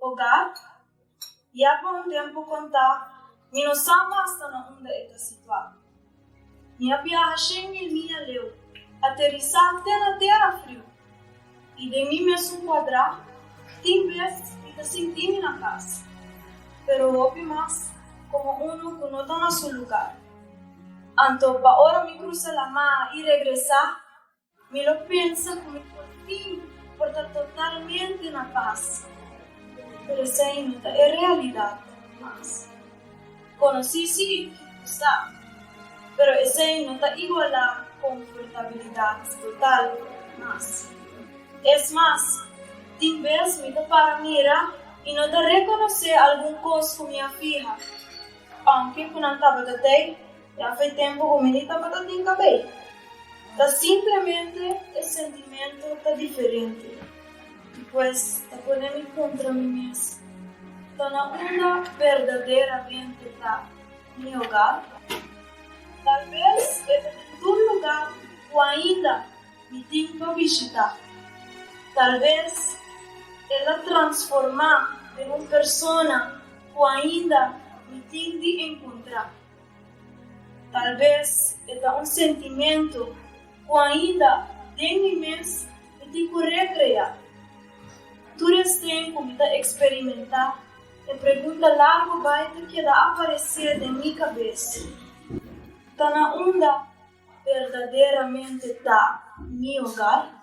Hogar? Ya pa un tempu kontá, mi no sa mas ta na unda e ta situá. Mi a biaha 100.000 mia leu, aterisá te na tera friu. I den mi mesun kuadrá, tin bes mi ta sinti mi na kas. Pero hopi mas komo unu ku no ta na su lugar. Anto pa ora mi krusa lamá i regresá, mi lo pensa ku mi por fin por ta totalmente na pas. Pero esei no ta e realidat mas. Konosí sí, ku sa, pero esei no ta igualá konfortabilidat total mas. Es mas, tin bes mi ta para mira i no ta rekonosé algun kos ku mi a fiha, ounke ku nan tabata tei ya fei tempu ku mi ni tabata tin kabei. Ta simplemente e sentimentu ta diferente. Pues ta pone mi puntra mi mes, Ta na unda berdaderamente ta mi hogar? Tal bes e ta den tur lugar ku ainda mi tin pa bishitá. Tal bes el a transformá den un persona ku ainda mi tin di enkontrá. Tal bes e ta un sentimentu ku ainda den mi mes mi tin ku rekreá. Tur esten ku mi ta eksperimentá, e pregunta largu bai ta keda aparesé den mi kabes, Ta na unda berdaderamente ta mi hogar?